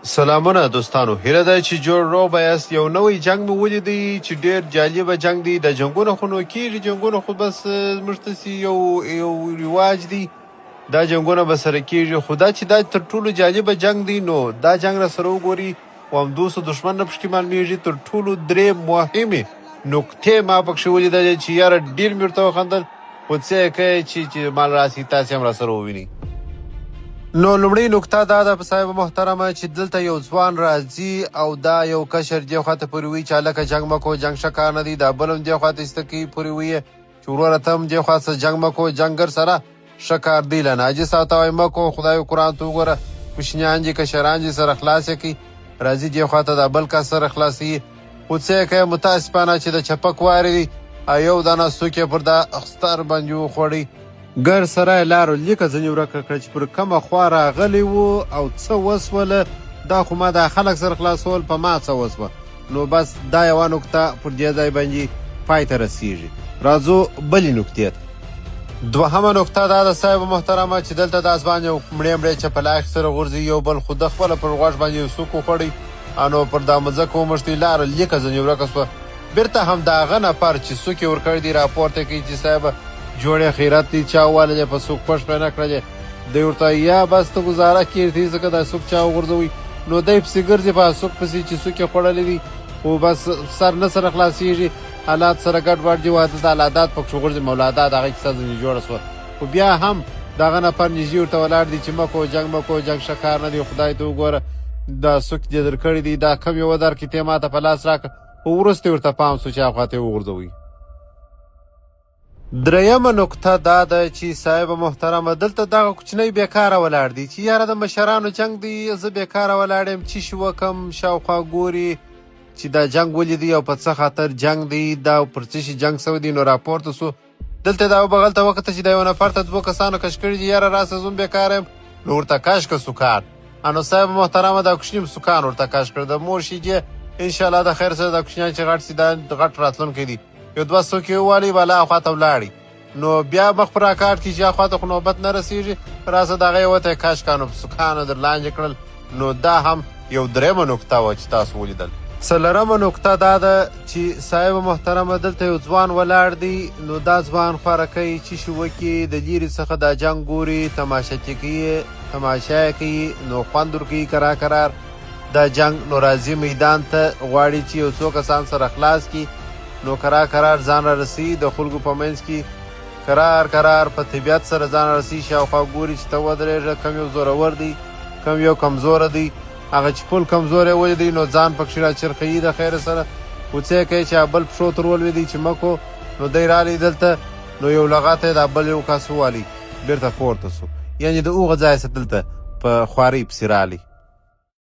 سلامونه دوستانو هیله ده چې جوړ روغ به یاست. یو نوی جنګ مې ولیدی چې ډیر جالبه جنګ دی. د جنګونه خو نو کیږي، جنګونه خو بس زموږ تاسې یو یو رواج دی، دا جنګونه به سره کیږي. خو دا چې دا تر ټولو جالبه جنګ دی، نو دا جنګ را سره وګوري او هم دوست دښمن نه پکښې معلومیږي. تر ټولو درې مهمې نکتې ما پکښې ولیدلې چې یاره ډیر مې ورته وخندل، خو څه یې کوې چې مال راسي تاسې هم راسره ووینئ. نو لومړۍ نکته دا ده صاحب محترمه چې دلته یو ځوان راځي او دا یو کشر دې خواته پورې وایي چې هلکه جنګ مه کوه، جنګ ښه کار نه دی. دا بل هم دې خواته ایسته کوي، پورې وایي چې وروره ته هم دې خوا څه جنګ مه کوه، جنګ ګر سره ښه کار دی. له ناجي صاحب ته وایي مه کوه، خدای قرآن ته وګوره، کوچنیان دي کشران دي سره خلاص یې کړئ. راځي دې خواته دا بل کس سره خلاصوي، خو څه یې کوې متاسفانه چې د چپک وارې دی او یو دانه سوک یې پر دا ستر باندې وخوړی. ګر سره یې لارو لیکه ځنې ورکه کړه چې پر کومه خوا راغلی وو او څه وسوله. دا خو ما دا خلک سره خلاصول، په ما څه وسوه. نو بس دا یوه نکته پر دې ځای باندې پای ته رسیږي. راځو بلې نکتې ته. دوهمه نکته دا ده صاحب محترمه چې دلته دا ځوان یو مړې مړې چپلاخې سره غورځي، یو بل خو ده خپله پر غوږ باندې یو سوک وخوړی انو پر دا مځکه ومښتی، لاره لیکه ځنې ورکه سوه. بیرته هم د هغه نفر چې سوک یې ورکړی دی راپورته کوي چې صاحب جوړې خیرت دی، چا ووهلې په سوک خوښ پرې نه کړلې. دی ورته وایي یا بس ته ګزاره کېږدي ځکه دا سوک چا وغورځوی. نو دی پسې ګرځي په سوک پسې چې سوک یې خوړلی دی، خو بس سر نه سره خلاصېږي، حالات سره ګډ وډ دي. واده د الله داد پکښې غورځي، مولاداد هغه کیسه ځنې جوړه سوه. خو بیا هم دغه نفر نږدې ورته ولاړ دی چې مه کوه جنګ، مه کوه جنګ، ښه کار نه دی، خدای ته وګوره دا سوک دې درکړی دی، دا کم یې ودرکړي ته ما ته په لاس راکړه. خو وروسته ورته پام سو چې هغه ته یې وغورځوي. درېیمه نکته دا ده چې صاحب محترمه دلته دغه کوچنی بېکاره ولاړ دی چې یاره د مشرانو جنګ دی، زه بېکاره ولاړ یم، چی شي وکم. شاوخوا ګوري چې دا جنګ ولې دی او په څه خاطر جنګ دی، دا پر څه شي جنګ سوی دی. نو راپورته سو دلته دا بغل ته وکته چې دا یو نفر ته دوو کسانو کش کړي دي، یاره راسه زه هم بېکاره یم. نو ورته کش که سوکان. انو صاحب محترمه دا کوچني هم سوکان ورته کش کړ، د مور شیدې انشاءالله د خیر سره دا کوچنیان چې غټ سي دا غټ راتلونکی دی. یو دوه څوک یې ووالي بالا خواته ولاړي، نو بیا مخ پر راکاټ کړي چې خواته خو نوبت نه رسېږي، راسه دغه یوه ته یې کش کړه، نو په سوکانو در لاندې کړل. نو دا هم یو درېیمه نکته وه چې تاسو ولیدل. څلورمه نکته دا ده چې صاحب محترمه دلته یو ځوان ولاړ دی. نو دا ځوان خوارکی چې شي وکړي د لیرې څخه دا جنګ ګوري، تماشه چې کوي تماشه یې کوي، نو خوند ورکوي کرار کرار دا جنګ. نو راځي میدان ته، غواړي چې یو څو کسان سره خلاص کړي. نو کرار کرار ځان را رسوي د خلکو په منځ کې، کرار کرار په طبیعت سره ځان را رسوي، شاوخوا ګوري چې ته ودرېږه، کم یو زورور دی کم یو کمزوره دی. هغه چې پل کمزوری ولیدی نو ځان پکښې راچرخوي د خیره سره، خو څه یې کوي چې هغه بل پښو تر ولوېدی چې مه کو. نو دی رالی دلته، نو یو لغته یې دا بل یو کس ووالی، بیرته پورته سو، یعنې د هغه ځای څخه دلته په خوارۍ پسې رالی.